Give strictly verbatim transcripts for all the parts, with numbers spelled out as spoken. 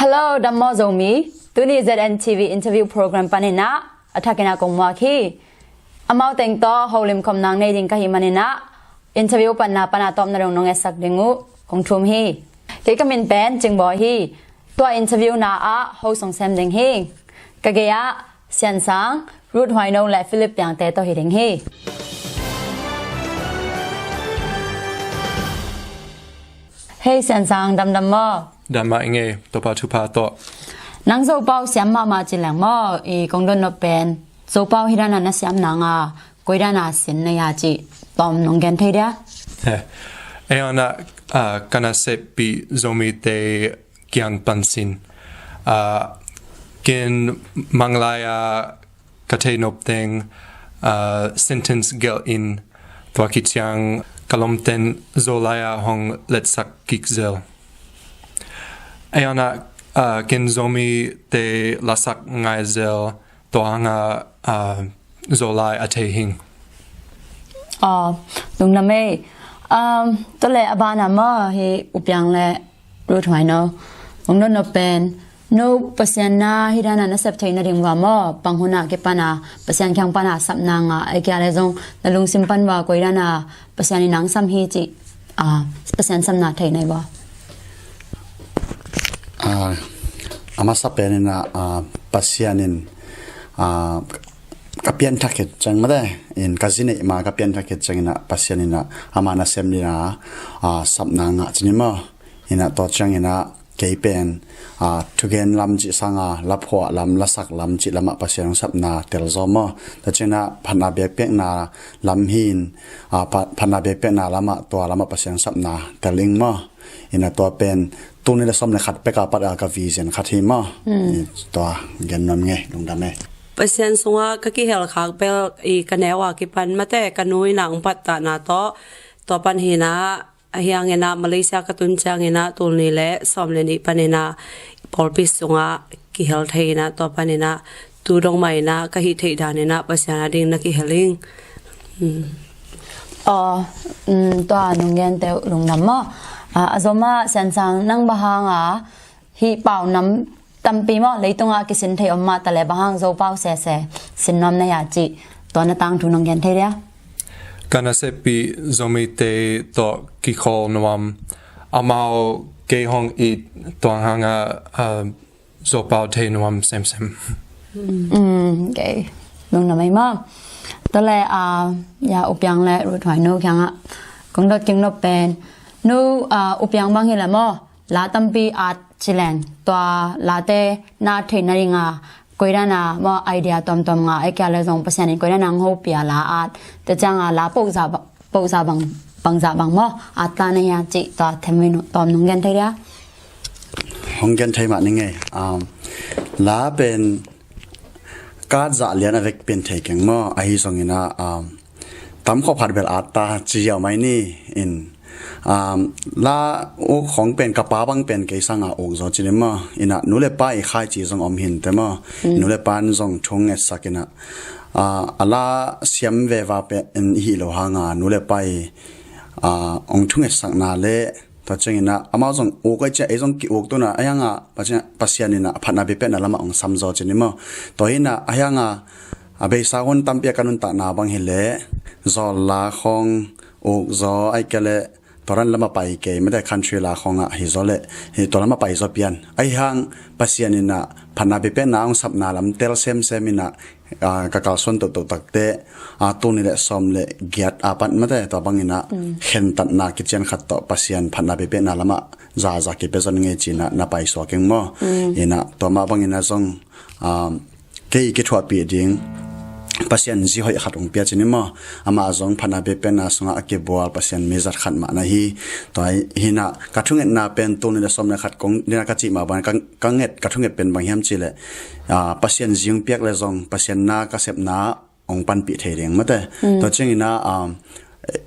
Hello, dam maw Zomi. Tuni Z N T V interview program panin ah a thakin ah kong muak hi. Amau teng tawh holim khawm nang nei ding ka hih manin ah interview panna pan ah tawpna dong nong etsak ding uh kong thum hi. Kei ka min pen Cing Bawi hi. Tua interview na ah host hong sem ding hi. Ka gei ah Sian Sang, Ruth Huaino le Philip Piangte tawh hi ding hi. Hei Sian Sang, damdam maw? Dam mah ing ei, Topa thupha tawh. Nang Zopau siam mahmah ci leng maw, i kong dot nop pen Zopau hi dan a na siam nang a, koi dan a sin na hia cih tawm nong gen thei dia? Eh, ei hang ah, ah, ka nasep pi Zomite kiang pan sin. Ah, ken Manglai a ka thei nop teng, ah, sentence gelh in, tua khit ciang ka lawmten Zolai ah hong letsak kik zel. Ei hang ah, ah, ken Zomite lasak ngai zel, tua hang ah, ah, Zolai a thei hing. Aw, lungdam ei. Um, tua leh a ban ah maw, hi U Piang le Ruth Huaino, hong dot nop pen, no Pasian na hi dan a na sep theih nading uh ah maw, pang hun ah kipan a Pasian kiang pan a sapna ngah, ei kia le zong na lungsim pan uh ah koi dan a Pasian in nang sam hi cih, ah, Pasian sapna thei na hi uh ah? Ah, a masa pen in ah, ah, Pasian in, ah, ka pianthak khit ciang mate, in ka zi neih ma ka pianthak khit ciang in ah Pasian in ah ama nasem ding a, ah, sapna ngah ci ni maw. In ah tua ciang in ah kei pen, ah, thugen lam cih sang a, laphuah lam, lasak lam cih lam ah Pasian hong sapna tel zaw maw. Tua ciang in ah phatna biakpiakna lam hi in, ah, pha-, phatna biakpiakna lam ah, tua lam ah Pasian hong sapna tel ing maw. In ah tua pen, tul nih le sawm le khat pek a pat a ka vision khat hi maw. Hmm. I tua gen nuam ing ei, lungdam ei. Pasian sungah ka kihel khak bel i ka neu a kipan mate, ka nu in ah hong pattahna tawh, tua pan hi in ah, ahi hangin ah Malaysia ka tun ciangin ah tul nih le sawm le nih panin ah pawlpi sungah kihel thei in ah, tua panin ah tu dong mah in ah ka hih theih danin ah Pasian ading na kihel ing. Hmm. Aw, um, tua nong gente uh lungdam maw. Ah, a zom ah Sian Sang, nang bang hang a hih pau nam tampi maw, leitungah kisin thei om mah ta leh bang hang Zopau sese sin nuam na hia cih, tua na tangthu nong gen thei dia? Ka nasep pi Zomite tawh kikhawl nuam, amau kei hong it, tua hang ah, ah, Zopau thei nuam semsem. Mm, okay. Lungdam ei maw. Tua leh, ah, ya U Piang le Ruth Huaino kiangah kong dot kik nop pen, no, ah, U Piang bang hi leh maw, la tampi at ci leng, tua late na theih nading a koi dan a maw, idea tuamtuam ngah, ei kia le zong Pasian in koi dan a hong hopih a la at, tua ciang a la poza ba-, poza bang, bangzah bang maw, at ta na hia cih tua them ve nu, tawm nong gen thei dia? Hong gen thei mah ning ei. Um, la pen ka zah lian a vek pen thei keng maw, ahi zongin ah, um, tam khawh phat bel at ta ci hiau mai ni. In, um, la uk khong pen ka pa bang pen kei sang a uk zaw ci ni maw. In ah nu le pa i khaici zong om hi inteh maw. Mm. Nu le pa in zong thu ngetsak in ah, ah, a la siam veve pen i hih loh hang a nu le pa i, ah, hong thu ngetsakna le, tua ciangin ah amau zong uk ai ciah, ei zong ki-uk tun ah, ahi hang ah Pasian, Pasian in ah phatna biakpiakna lam ah hong sam zaw ci ni maw. Tua hi in ah, ahi hang ah a beisa hun tampi a ka nuntakna bang hi leh, zawl la khong uk zaw, ai kia le tua dan lam a pai kei mate, country la khong ah hi zaw leh, hi tua lam a pai zaw pian. Ahi hang Pasian in ah phatna biakpiakna hong sapna lam tel semsem in ah, ah, ka kalsuan tohtoh takte, ah, tul nih le sawm le giat a pat mate, tua bangin ah, mm, khentatna kician khat tawh Pasian phatna biakpiakna lam ah zaza kipia zon ngei ci in ah na paisuak ing maw. Mm. In ah tua mah bangin ah zong, ah, kei kithuahpih ding Pasian zi hoih khat hong pia ci ni maw. Amah zong phatna biakpiakna sungah a kibual Pasian mi zat khat mah na hi. Tua hi in ah ka thungetna pen tul nih le sawm le khat kong ding a ka cih mah bang ka, ka nget, ka thunget pen bang hiam cih leh, ah, Pasian zi hong piak le zong Pasian na ka sepna hong panpih thei ding mate. Mm. Tua ciangin ah, um,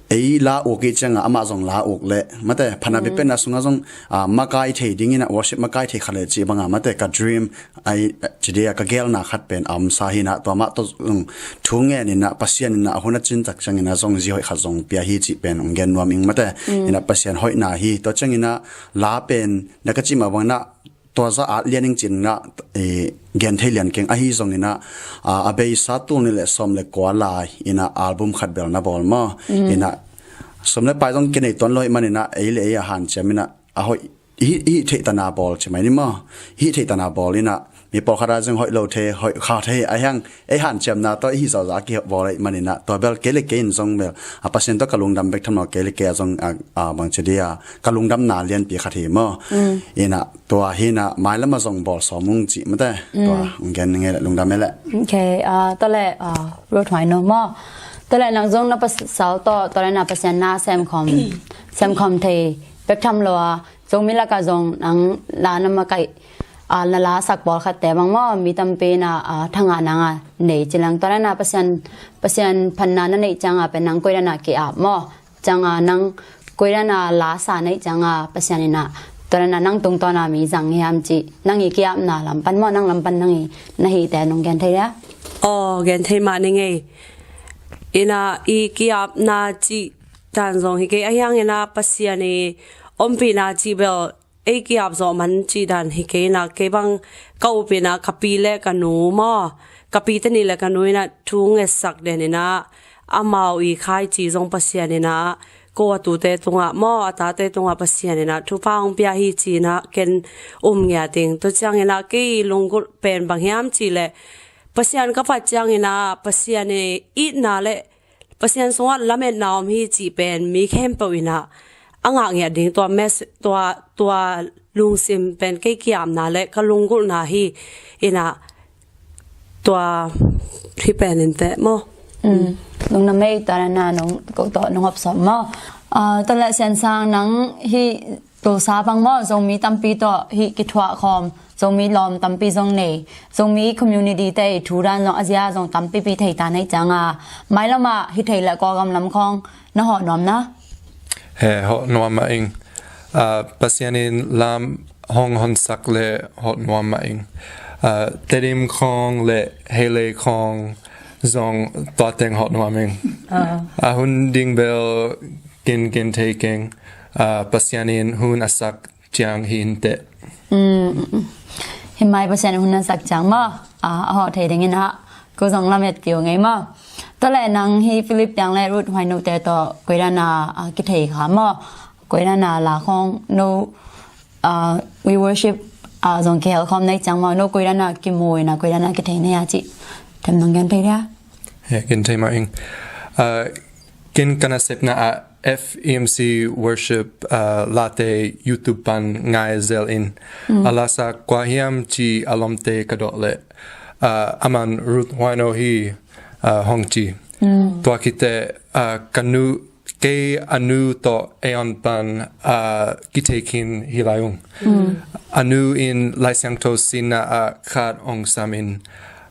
ei la uk i ciang ah amah zong la uk le mate, phatna, mm, biakpiakna sungah zong, ah, makai thei dingin ah, worship makai thei kha le cih bang a mate, ka dream ai, ci dia ka gelna khat pen a om sa hi in ah, tua mah tawh zong thu ngen in ah Pasian in ah a hun a cin tak ciangin ah zong zi hoih khat zong pia hi cih pen hong gen nuam ing mate. Mm. In ah Pasian hoihna hi. Tua ciangin ah la pen na ka cih mah bangin ah tua zah at lian ing ci-in ah, eh, gen thei lian keng. Ahi zongin ah, ah, a beisa tul nih le sawm le kua lai in ah album khat bel na bawl maw. In ah sum le pai zong kinei tuan lo ahih manin ah ei le ei a hanciam in ah a hoih, i, i theih tana bawl ci mai ni maw. I theih tana bawl in ah mi pawlkhat a zong hoih lo thei, hoih kha thei, a hiang ei hanciamna tawh i hih zawhzawh a kibawl ahih manin ah tua bel kei le kei in zong bel a Pasian tawh ka lungdam bek tham lo, kei le kei a zong a, a bangci dia ka lungdamna lianpi khat hi maw. In ah tua hi in ah mailam ah zong bawl sawm ung cih mate. Tua hong gen ngei le lungdam e le. Ok, ah, tua le, ah, Ruth Huai No maw. Tua le nang zong na pasal tawh tua le na Pasian na semkhawm, semkhawm thei bek tham lo a, Zomi lakah zong nang la na makaih, ah, na la sak pawlkhatte bang maw, mi tampi in ah, ah, thangah nang a nei ci leng, tua le na Pasian, Pasian phatna na neih ciangah pen nang koi dan a ki-ap maw. Ciangah nang koi dan a la sa neih ciangah Pasian in ah tua dan a nang tungtawn a mi zang hiam cih, nang i ki-apna lam pan maw, nang lam pan nang i na hihte nong gen thei dia? Aw, gen thei mah ni ngei. In ah i ki-apna cih dan zong hi kei, a hiang in ah Pasian i ompihna cih bel ei ki-ap zawh man cih dan hi kei in ah, kei bang ka up in ah ka pi le ka nu maw, ka pite nih le ka nu in ah thu ngetsak den in ah, amau i khaici zong Pasian in ah ko a tute tungah maw, a tate tungah Pasian in ah thupha hong pia hi ci in ah ken um ngiat ing. Tua ciangin ah kei lunggulh pen bang hiam cih leh Pasian ka phat ciangin ah Pasian i itna le Pasian sungah lametna om hi cih pen mi khempeuh in ah a ngah ngiat ding, tua mes-, tua, tua lungsim pen kei ki-apna le ka lunggulhna hi in ah, tua hi pen in teh maw. Lungdam ei, tua le na nong ko tawh nong hawm sawm maw. Ah, tua le Sian Sang, nang hih Tulsa bang maw, Zomi tampi tawh hih kithuah khawm, Zomi lawm tampi zong nei, Zomi community te i thu dan zong a zia zong tampipi thei ta neih ciangah, mailam ah hi thei le Kawlgam lam khawng na hawh nuam na? He, hawh nuam mah ing. Ah, Pasian in lam hong honsak le hawh nuam mah ing. Ah, Tedim khawng le Heilei khawng zong tua teng hawh nuam ing. Ah. A hun ding bel kin, kin thei keng. Ah, Pasian in hun a sak ciang hi in teh. Mm, mm, mm. Hi mai, Pasian hun a sak ciang maw, ah, a hawh thei dingin ah ko zong lamet pio ngei maw. Tua le nang hi Philip Piang le Ruth Huai No te tawh koi dan a, ah, kithei kha maw, koi dan a la khawng no, ah, We Worship, ah, zong kihel khawm neih ciang maw, no koi dan a kimu in ah koi dan a kithei nei a cih them nong gen thei dia? He, kin thei mah ing. Ah, kin ka nasepna ah F E M C Worship, ah, late YouTube pan ngai zel in. Mm. A la sa kua hiam ci a lawmte ka dawh leh, ah, aman Ruth Huai No hi, ah, hong ci. Mm. Tua khit teh, ah, ka nu, kei a nu tawh ei awn pan, ah, kithei khin hi lai ung. Mm. A nu in Lai Siangtho sinna ah khat hong sam in,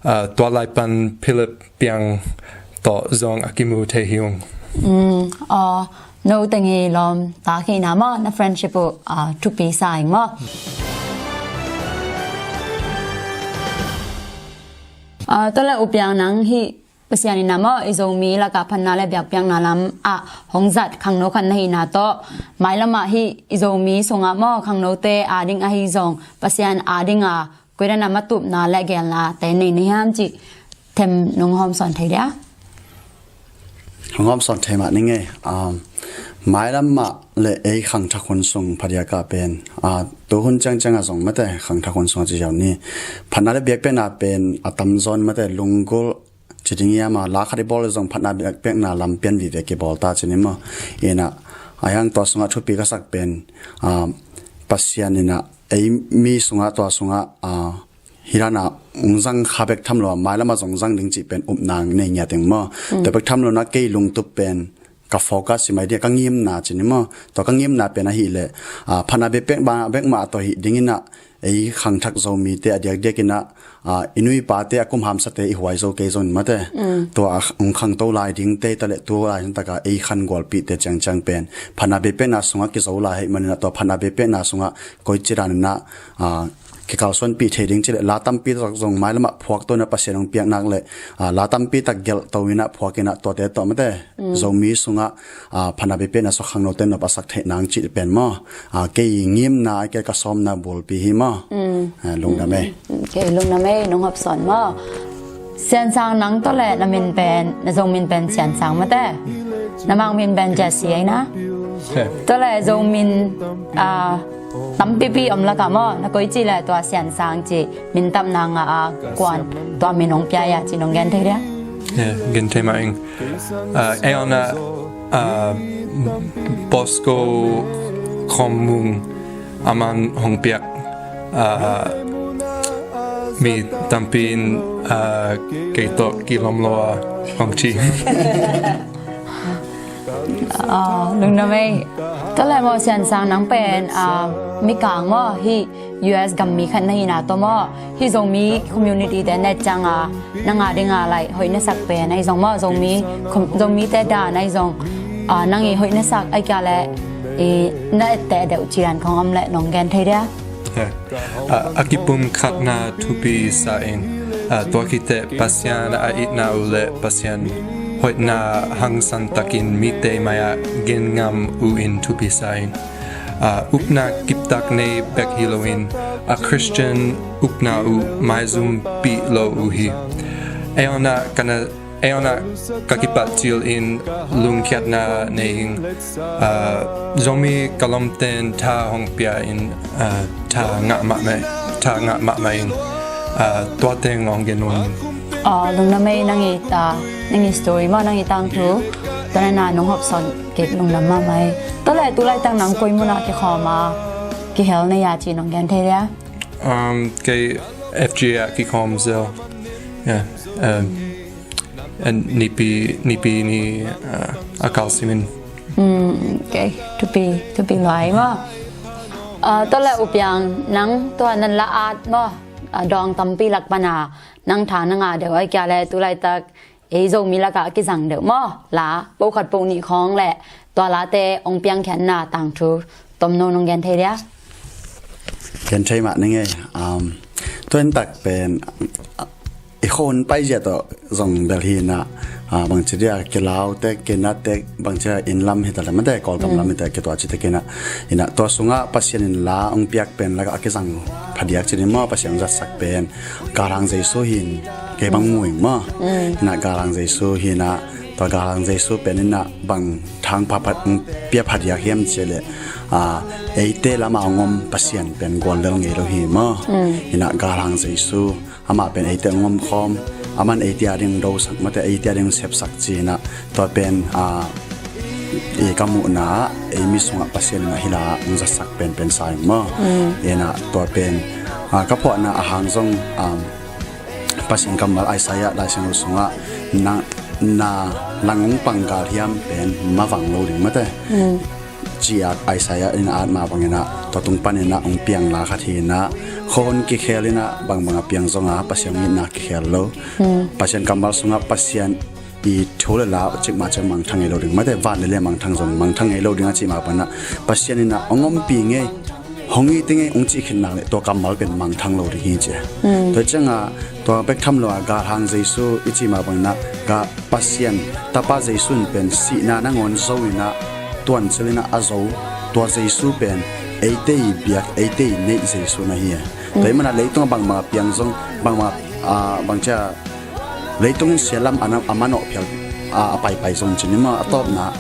ah, tua lai pan Philip Piang tawh zong a kimu thei hi ung. Mm, aw, no teng i lawm tak hi na maw, na friendship uh, ah, thupi sa ing maw. Ah, tua le U Piang, nang hih Pasian in ah maw, i Zomi lakah phatna le biakpiakna lam ah hong zat khangno khat na hihna tawh, mailam ah hih i Zomi sungah maw, khangnote ading ahi zong Pasian ading a koi dan a matupna le geelnate nei na hiam cih them nong hawm sawn thei dia? Hong hawm sawn thei mah ni ngei. Um, mailam mah le ei khangthak hun sung phadiak ah pen, ah, tu hun ciangciang ah zong mate, khangthak hun sung a ci ziau ni, phatna le biakpiakna pen a tamzaw in mate, lunggulh ci ding hiam, a la khat i bawl le zong phatna biakpiakna lam pian vive kibawl ta ci ni maw. In ah, a hiang tua sungah thupi ka sak pen, ah, Pasian in ah ei mi sungah, tua sungah, ah, hi dan a hong zang kha bek tham lo a, mailam ah zong zang ding cih pen upna nei ngiat ing maw. Mm. Tua bek tham lo in ah kei lungtup pen ka focus hi mai dia, ka ngimna ci ni maw. Tua ka ngimna pen ahih leh, ah, phatna biakpiakna bek mah tawh hi ding in ah, ei khangthak Zomite a diakdiak in ah, ah, i nu i pate, a kum hamsate i huai zo kei zong in mate. Mm. Tua a hong khangto lai dingte ta le tu lai hun tak a ei khan gualpihte ciangciang pen phatna biakpiakna sungah kizo lai ahih manin ah, tua phatna biakpiakna sungah koici dan in ah, ah, kikalsuanpih thei ding ci leh la tampi tak zong mailamah phuak to inah Pasian hong piak nak leh, ah, la tampi tak gelh to inah phuak inah tuate tawh mate Zomi sungah, ah, phanah biapiahna suak khangnote nop a sak theih nang cih pen maw, ah, kei ngimna a kei ka sawmna bulpi hi maw. Ah, lungdam ei. Kei lungdam ei, nong hopsawn maw. Siansang nang tawh leh na min pen, na Zomi min pen Siansang mate. Na mang min pen Jesse ei na. Tawh leh Zomi min, ah, tampipi om lakah maw, na koi ci leh tua Siansang ci min tamna ngah a kuan tua min hong pia ia ci nong gen thei dia? Gen thei mah ing. Ah, ei awnah, ah, Bosco Khawm Mung a man hong piak, ah, mi tampi in, ah, kei tawh kilawm lo a hong ci. Ah, lungdam ei. Tawh leh maw Siansang nang pen, ah, Mikang maw hih U S gammi khat na hihna tawh maw hih Zomi community te na et ciang a nang a ding a lai hoih na sak pen ahi zong maw Zomi, Zomite dan ahi zong, ah, nang i hoih na sak ahi kia leh i na etteh deuh cian khong om leh nong gen thei dia? A, a kipum khatna thupi sa ing. A, tua khit teh Pasian a itna uh leh Pasian hoihna hangsan takin mite mai-ah gen ngam uh in thupi sa ing. A, upna kiptak nei bek hi loin a Christian upna uh maizumpih lo uh hi. Ei awnah ka na Ei awnah ka kipat cil in lungkhiatna nei ing. A, Zomi ka lawmten tha hong pia in, a, tha ngah mahmah, tha ngah mahmah ing. A, tua teng hong gen un. Aw, lungdam ei nang i, a, nang i story maw, nang i tangthu. Tua na na nong hopsawn kik lungdam mahmah ei. Tua leh tu laitak nang koi munah kikhawm a kihel na ia ci nong gen thei dia? Um, kei F G ah kikhawm zel. Yeah. Um, And Nipi, Nipi ni, uh, a kalsimin. Mm, okay. Thupi, thupi luai maw. Uh, tua leh U Piang nang tua nan la at maw. Uh, dawng tampi lak pana nang tha na ngah deuh ahi kia leh tu laitak ei Zomi lakah a kizang deuh maw. La, po khat po nih khawng leh tua late hong piangkhiatna tangthu tomno nong gen thei dia? Gen thei mah ning ei. Um, tua in tak pen, i khua hun paizia tawh zong bel hi inah, a, bangci dia kilaute, kinate, bangci dia inn lam hi ta leh mate, Kawlgam lam hi ta leh kituah ci tek inah, inah tua sungah Pasian in la hong piak pen lakah a kizang phadiak ci ni maw, Pasian hong zatsak pen Galhang Jesu hi in kei bang mu ing maw. Inah Galhang Jesu hi inah, tua Galhang Jesu pen inah bang thang pha pha, hong pia phadiak hiam ci leh, a, eite lamah hong om Pasian pen guallel ngei lo hi maw. Inah Galhang Jesu amah pen eite hong omkhawm, aman eite a ding dosak mate, eite a ding sepsak ci inah, tua pen, a, i ka muhna ah ei mi sungah Pasian inah hih la hong zatsak penpen sa ing maw. Inah tua pen, a, ka phuahna ahang zong, a, Pasian kammal Isaiah Lai Siangtho sungah na, na lang hong pang galhiam pen mavang lo ding mate. Ciak Isaiah in a at mah bang inah tua tung pan inah hong piang la khat hi inah, khua hun kikhel inah bangbang a piang zonga Pasian hong itna kikhel lo. Pasian kammal sungah Pasian i thu le la cikmah ciang mangthang ngei lo ding mate, van le lei mangthang zong mangthang ngei lo ding a cih mah bang inah Pasian inah hong ompih ngei, hong it ngei hong cih khit nak leh tua kammal pen mangthang lo ding hi ci. Tua ciangah tua bek tham lo a Galhang Jesu i cih mah bang inah ga Pasian Tapa Jesu in pen sihna nangawn zo inah tuancil inah a zo, tua Jesu pen eite i biak, eite i neih Jesu na hi. Tua hi manah leitungah bangbang a piang zong, bangbang a, a, bangcia leitung in sialam a na, a manawh phial a, a paipai zong ci ni maw, a tawpna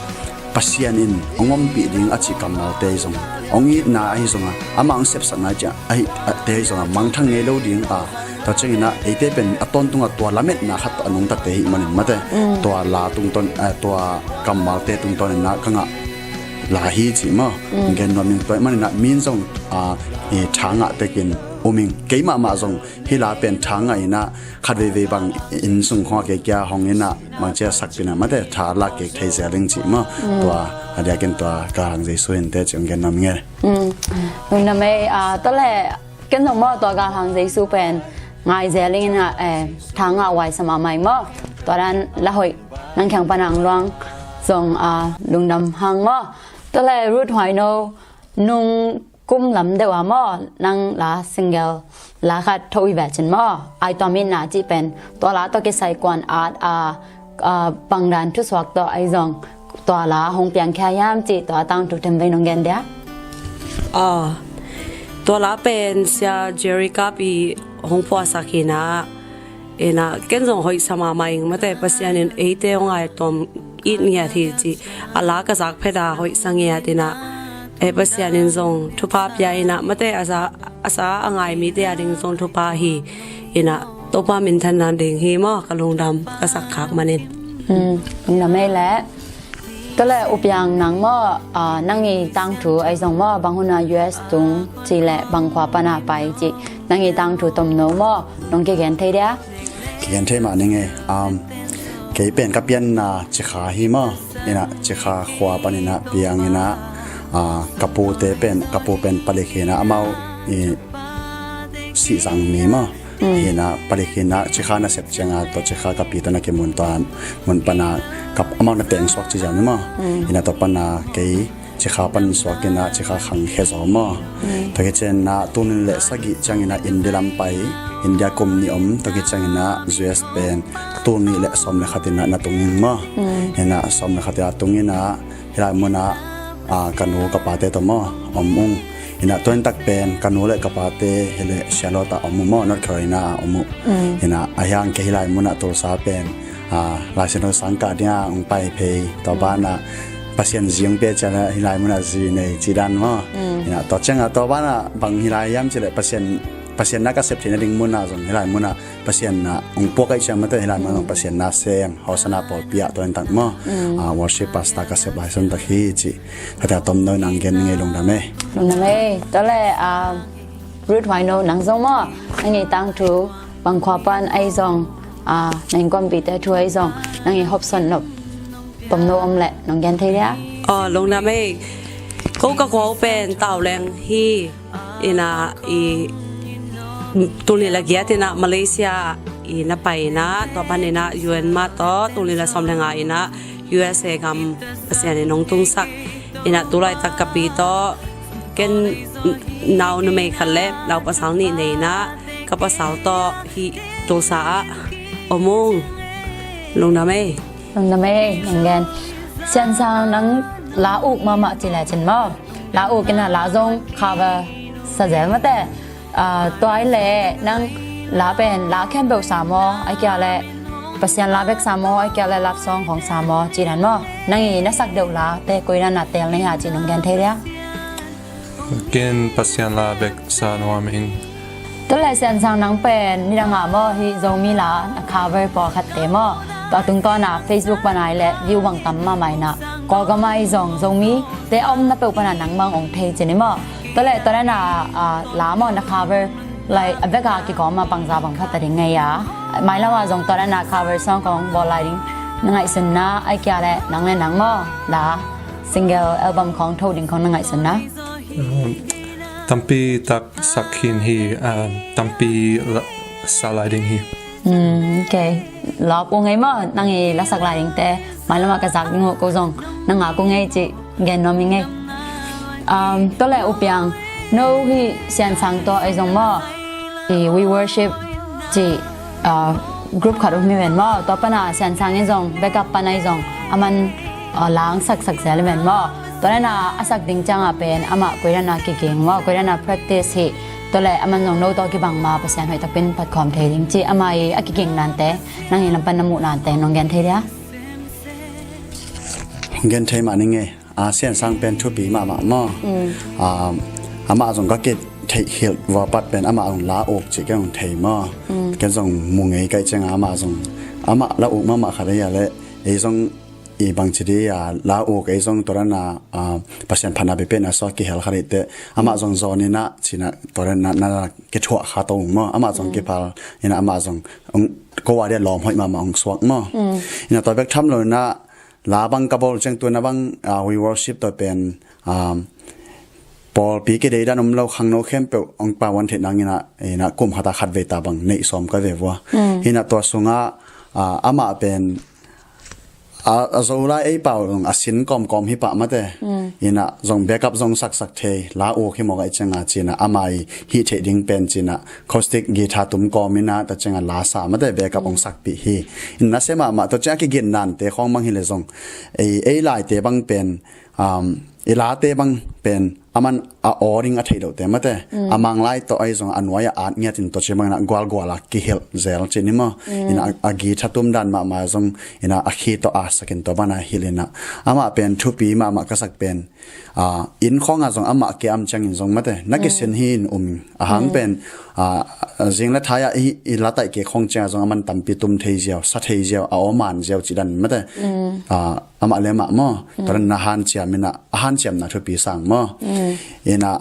Pasian in hong ompih ding a cih kammalte ahi zong, hong itna ahi zongah, amah hong sepsakna ahi, a, te ahi zongah mangthang ngei lo ding a, tua ciang inah eite pen a tawntungah tua lametna khat tawh a nungtate hi manin mate, tua la tungtawn, a, tua kammalte tungtawn inah ka ngah la hi cih maw. Gen nuam ing, tua hi man inah min zong, a, i tha ngah tekin um ing. Kei mahmah zong hih la pen tha ngah inah khat veivei bang inn sung khawng a kei kia hong inah bangcia sakpih inah mate tha lak kik thei zel ing cih maw. Tua a diakin tua Galhang Jesu hi inteh cih hong gen nuam ing e. Lungdam ei, a, tua leh ken zong maw tua Galhang Jesu pen ngai zel ing inah, eh, tha ngah huai sa mahmah ing maw. Tua dan la hoih nang kiang pan a hong luang zong, a, lungdam hang maw. Tua leh Ruth Huaino nung Kum lam deuh a maw, nang la single la khat tho hi ve cin maw, Ai Tuam Itna cih pen, tua la tawh kisai kuan at a, a, bangdan thusuak tawh ahi zong tua la hong piangkhia hiam cih tua tangthu themvei nong gen dia? Aw, tua la pen Sia Jerry Kap i hong phuahsak hi na, ina, ken zong hoih sa mahmah ing, mate, Pasian in eite hong ai tuam it ngiat hi ci. A la ka zak phet a hoih sa ngiat ina, e, Pasian in zong thupha pia ina, mate, a sa, a sa a ngai mite a ding zong thupha hi ina, Topa minthanna ding hi maw, ka lungdam ka sak khak manin. Hmm, lungdam ei leh. Tua leh U Piang nang maw, ah, nang i tangthu ahi zong maw, bang hun a U S tung ci leh bang khua pan a pai ci, nang i tangthu tomno maw, nong kigen thei dia? Kigen thei mah ning e. Um, kei pen ka pianna Cikha hi maw, ina Cikha khua pan ina piang ina, ah, ka pute pen, ka pu pen palik hi ina, amau i Sihzang mi maw. Mm. Hi ina palik hi ina Cikha nasep ciang a tua Cikha ka pi tawh na kimun tua mun pan a ka, amau na teng suak ci ziau ni maw. Mm. Ina tua pan a kei Cikha pan suak ina Cikha khang khe zaw maw. Mm. Tua khit ciang ina tul nih leh sagih ciang ina India lam pai, India kum nih om, tua khit ciang ina U S pen tul nih leh sawm leh khat ina na tung ing maw. Mm. Ina sawm leh khat ina tung ina hih lai mun ah, ah, ka nu ka pate tawh maw om ung. Ina tua in tak pen ka nu leh ka pate hi leh Charlotte ah om uh maw, North Carolina ah om uh. Mm. Ina a hiang kei hih lai mun ah Tulsa pen, ah, Lai Siangtho sang kah ding a hong pai phei, tua ban ah Pasian zi hong pia ciang a hih lai mun ah zi nei ci dan maw. Mm. Ina tua ciang a tua ban ah bang hi lai hiam ci leh Pasian, Pasian na ka sep theihna ding mun ah zong hih lai mun ah Pasian na hong puak ahih ciang mate hih lai mun ah zong Pasian na sem, Hosanna pawlpi ah tua in tak maw. Mm. Ah, worship pastor ka sep lai sun tak hi ci. Khatia tomno in ang gen ngei, lungdam ei. Lungdam ei. Tua leh, ah, Ruth Huaino nang zong maw, nang i tangthu bang khua pan ahi zong, ah, na innkuanpihte thu ahi zong, nang i hopsawn nop tomno om leh nong gen thei dia? Aw, lungdam ei. Ko ka khua uh pen Tawleng hi. Ina i tul nih leh giat ina Malaysia ina pai ina, tua pan ina U N mah tawh tul nih leh sawm leh nga ina U S A gam Pasian in hong tungsak. Ina tu laitak ka pi tawh, ken nau numei khat leh nau pasal nih nei ina, ka pasal tawh hih Tulsa ah om ung. Lungdam ei. Lungdam ei, nong gen. Sian Sang nang la uk mahmah ci leh cin maw. La uk ina la zong cover sa zel mate. Ah, tua hi leh nang la pen la khempeuh sa maw, ahih kei leh Pasian la bek sa maw, ahih kei leh love song khawng sa maw, ci dan maw. Nang i na sak deuh late koi dan a teel na hia ci nong gen thei dia? Ken Pasian la bek sa nuam ing. Tua leh Sian Sang nang pen nidang a maw hih Zomi la na cover pawlkhatte maw, tua tungtawn a Facebook pan a hi leh view bang tam mahmah ina, Kawlgam ah i zong Zomite a omna peuh pan a nang bang hong thei ci ni maw. Tua leh tua dan a, ah, la maw na cover lai a vek a kigawm a bangza bang pha ta ding ngei a, mailam ah zong tua dan a cover song khawng bawl lai ding na ngaihsun na, ahih kei leh nang leh nang maw la single album khawng tho ding khawng na ngaihsun na? Um, tampi tak sak khin hi, um, tampi la, sa lai ding hi. Um, okay. Lawp uh ngei maw, nang i la sak lai dingte mailam ah ka zak ding uh, ko zong na ngak uh ngei ci gen nuam ing ei. Um, tua leh U Piang, no hih Sian Sang tawh ahi zong maw, i We Worship ci, ah, group khat om hi ven maw. Tua pan a Sian Sang in zong backup pan ahi zong aman, ah, la hong saksak zel hi ven maw. Tua dan a a sak ding ciang a pen amah koi dan a kiging maw, koi dan a practice hi. Tua leh aman zong no tawh kibang ma Pasian hoih takpi in phatkhawm thei ding ci, amah i a kiging nate, nang i lam pan na muh nate nong gen thei dia? Gen thei mah ning ei. Ah, Sian Sang pen thupi mahmah maw. Mm. Ah, amah zong ka kitheih hilh vua pat pen amah zong la uk cih ken zong thei maw. Mm. Ken zong mu ngei ka hih ciang a amah zong, amah la uk mahmah khat ahi a leh, ei zong i bangci ding a la uk, ei zong tua dan a, ah, Pasian phatna biapiakna sung a kihel khat ahih teh, amah zong zawn ina ci ina tua dan a na kithuah kha to ung maw. Amah zong, mm, kiphal ina amah zong, um, ko a dia lawm hoih mahmah hong suak maw. Mm. Ina tua bek tham lo ina la bang ka bawl ciang tu ina bang, ah, We Worship tawh pen, um, pawlpi kideidan om lo, khangno khempeuh hong pawan theih nang ina, ina kum khat a khat vei ta bang neih sawm ka ve vua. Mm. Ina tua sungah, ah, amah pen a, a Zolai ei pau zong a sin kawmkawm hi pah mate. Ina zong backup zong saksak thei, la uk hi mawk a i cianga cina ama i hih theih ding pen cina acoustic guitar tum kawm ina ta cianga la sa mate backup hong sakpih hi. Ina se mahmah ta cianga kigin nante khawng bang hi le zong ei, ei laite bang pen, um, i late bang pen aman a aw ding a theih loh te mate. A manglai tawh ahi zong a nuai a at ngiat in tawh ci bangin a gualgual a kihilh zel ci ni maw? Ina a, a guitar tum dan mahmah zong ina a khi tawh a sakin tawh bana hilh ina amah pen thupi mahmah ka sak pen, a, inn khawngah zong amah ke am ciangin zong mate na kisin hi in um a hang pen, a, zing le thai-ah i, i lataih ke khawng ciangah zong aman tampi tum thei ziau, sa thei ziau, a aw man ziau ci dan mate. A, amah le amah maw? Tua dan na hanciam ina a hanciamna thupi sang maw? Ina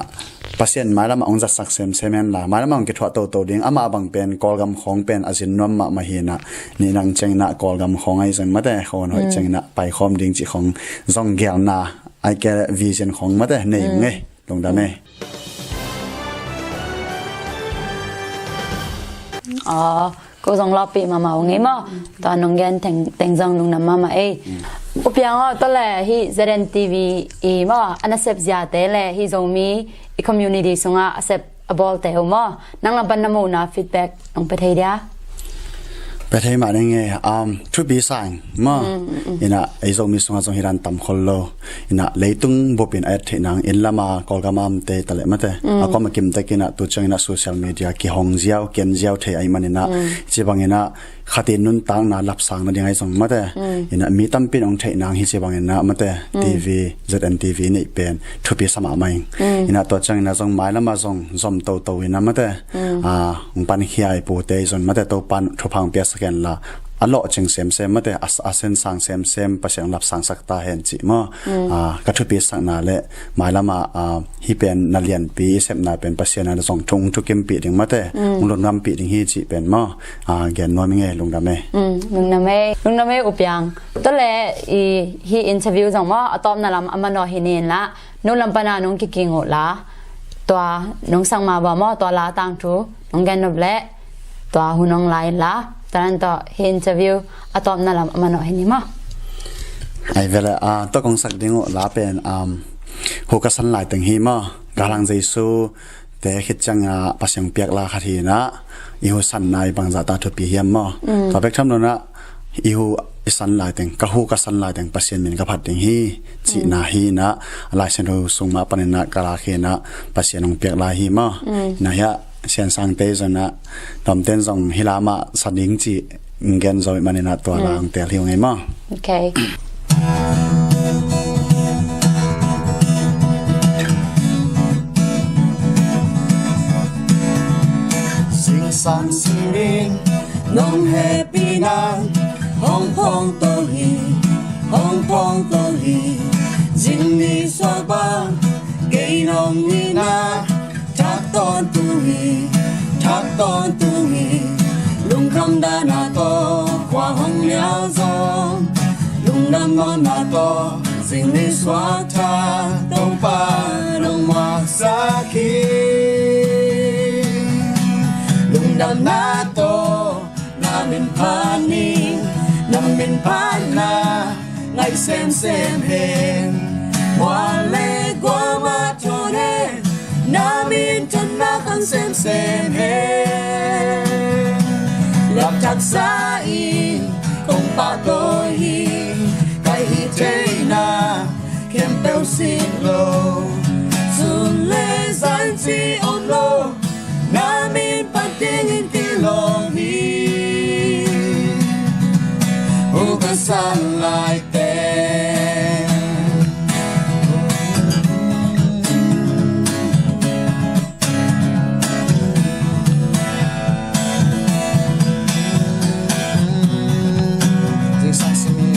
Pasian mailamah hong zatsak semsem hen la, mailamah hong kithuah toto ding, amah bang pen Kawlgam khawng pen a zin nuam mahmah hi ina, ni nang ciang ina Kawlgam khawng ahi zong mate, khawn hoih ciang ina paikhawm ding cih khawng zong gelna, ai ke vision khawng mate, nei ung e, lungdam e. Aw, ko zong lawpih mahmah uh ngei maw? Tua nong gen teng, teng zong lungdam mahmah ei. U Piang aw, tua le hih Z N T V i maw, a nasep ziate le hih Zomi i community sungah a sep a bawlte uh maw, nang lam pan na muhna feedback nong pia thei dia? Pia thei mah ding e, um, thupi sang maw? Ina ei Zomi sungah zong hi dan tam khol lo. Ina leitung bupin a et theih nang, inn lama Kawlgam a amte ta le mate, a kawm a kim tek ina tu ciang ina social media kihong ziau, ken ziau thei ahi man ina, ci bang ina khatin nuntakna lapsang nading ahi zong mate. Ina mi tampi in hong theih nang hi ci bang ina mate, T V, Z N T V neih pen thupi sa mahmah ing. Ina tua ciang ina zong mailamah zong zom toto ina mate, a, hong pankhia i pute i zon mate, Topan thupha hong piaksak hen la, a lawhcing semsem mate, a, a sensang semsem Pasian hong lapsangsak ta hen cih maw? A, ka thupi sakna le mailamah, a, hih pen na lianpi i sepna pen Pasian a zong thung thukimpih ding mate, hong lungdampih ding hi cih pen maw? A, gen nuam ing e, lungdam e. Lungdam e, lungdam e U Piang. Tua le i hih interview zong maw, a tawpna lam a manawh hi ni in la, nu lam pana nong kiking uh la, tua nong sang ma ba maw, tua la tangthu nong gen nop le tua hun hong la in la, tua nan tawh hih interview a tawpna lam a manawh hi ni maw? Ai vele, a, tua kong sak ding uh la pen, um, hu ka san lai teng hi maw? Galang Jesu te khit cianga Pasian piak la khat hi ina, i hu sanna i bangzah ta thupi hiam maw? Tua bek tham lo ina, i hu i san lai teng, ka hu ka san lai teng Pasian min ka phat ding hi cihna hi ina, Lai Siangtho sung mah pan ina ka lak hi ina, Pasian hong piak lai hi maw? Ina hiah Sian Sangte zong ina, Dom ten zong hi lamah sa ding cih gen zo ih man ina tua la hong tel hi uh ngei maw? Ok. Zingsang simin nong hehpihna hong phongto hi, hong phongto hi. Zingni suak bang kei nong nihna thak tawntung hi, thak tawntung hi. Lungkham dahna tawh khua hong liau zong, lungdam nawnna tawh zingni suak thak Topa nong muaksak hi. Lungdamna tawh na min phat ni, na min phatna ngai semsem hen. Mual le guam a thawn hen, na minthanna khang semsem hen. Lapthaksa in kong pahtawi hi, ka hih theihna khempeuh sin lo. Sun le zan ci om lo, na min phat dingin kilawm hi. Hu ka san lai teng. Zingsang simin,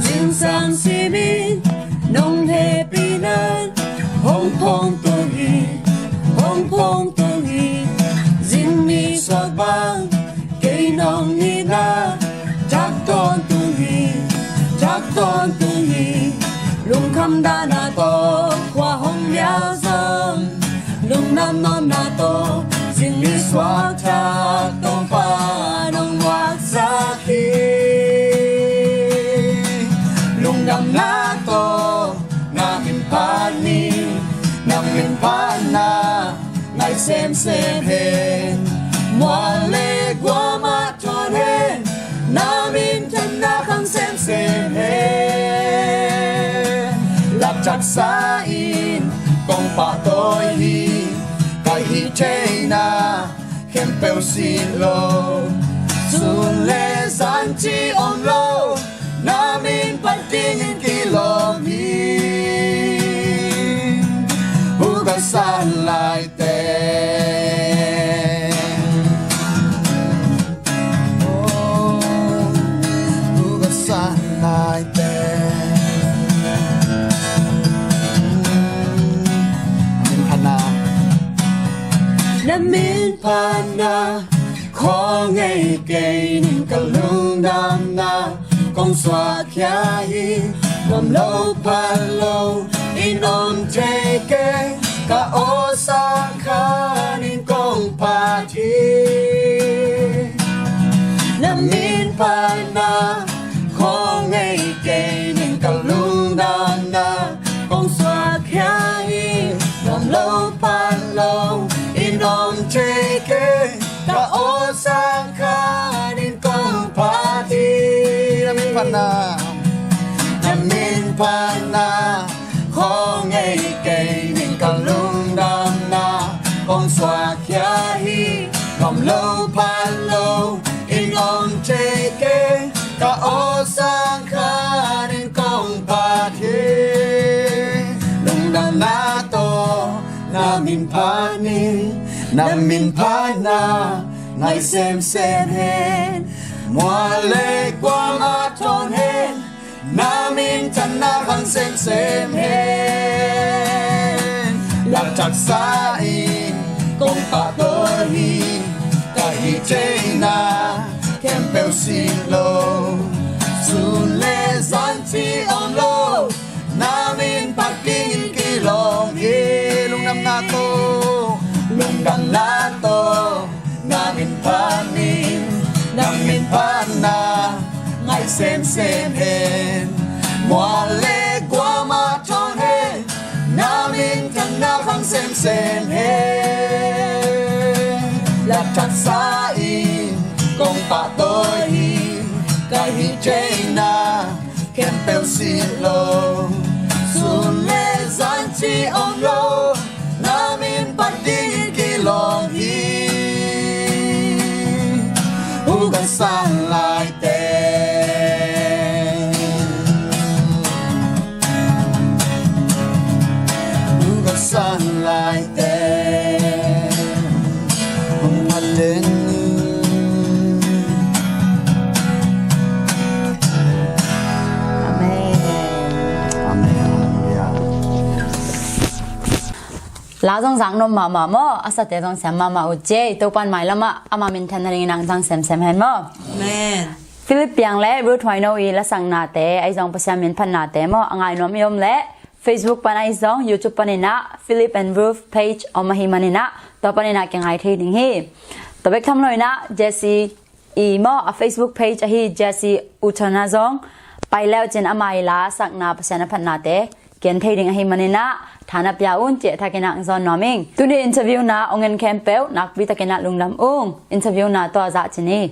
zingsang simin nong hehpihna hong phongto hi, hong phongto hi. Zingni suak bang kei nong nihna thak tawntung hi, thak tawntung hi. Lungkham dahna tawh khua hong liau zong, lungdam nawnna tawh zingni suak thak Topa nong muaksak hi. Semsem hen, mual le guam ah thawn hen, na minthanna khang semsem hen. Lak taksa in kong pahtawi hi, ka hih theihna khempeuh si lo. Sun le zan ci om lo, na min phat dingin kilawm hi. Hu ka san lai teng, oh, hu ka san lai teng. Min phatna, na min phatna khawng ngei kei ning, ka lungdamna kong suahkhia hi. Nuam lo pha lo in om thei kei, ka aw sang khanin kong phat hi. Na min phatna khawng ngei kei ning, ka lungdamna kong suahkhia hi. Nuam lo pha lo in om thei kei, ka aw sang khanin kong phat hi. Na min phatna, na min phatna khawng ngei kei ning, ka lungdamna kong suahkhia hi. Nuam lo pha lo in om thei kei, ka aw sang khanin kong phat hi. Lungdamna tawh na min phat ni, na min phatna ngai semsem hen. Mual le guam ah thawn hen, na minthanna khang semsem hen. Lak taksa in kong pahtawi hi, ka hih theihna khempeuh si lo. Sun le zan ci om lo, na min phat dingin kilawm hi. Lungdamna tawh, lungdamna tawh na min phat ni, na min phatna ngai semsem hen. Mual le guam ah thawn hen, na minthanna khang semsem hen. Lak taksa in kong pahtawi hi, ka hih theihna khempeuh si lo. Sun le zan ci om lo, na min phat dingin kilawm hi. Hu ka san lai teng, hu ka san lai teng, hong phat den ni. Amen. Amen. Halleluiah. La zong zak nuam mahmah maw, a sate zong siam mahmah uh ci. Topa'n mailamah ama minthanna dingin nang zang semsem hen maw. Amen. Philip Piang le Ruth Huaino i lasaknate ahi zong, Pasian min phatnate maw, a ngai nuam i om leh Facebook pan ahi zong, YouTube paninah Philip and Ruth page om ahih maninah tua paninah kingai thei ding hi. Tua bek tham loinah Jesse i maw, a Facebook page ahi Jesse Utana zong pai leucin ama i lasakna, Pasian a phatnate gen thei ding ahih maninah tha na pia un, cih thakinah zawn nuam ing. Tuni interviewna ong en khempeuh nakpi takinah lungdam ung. Interviewna tua zah cin hi.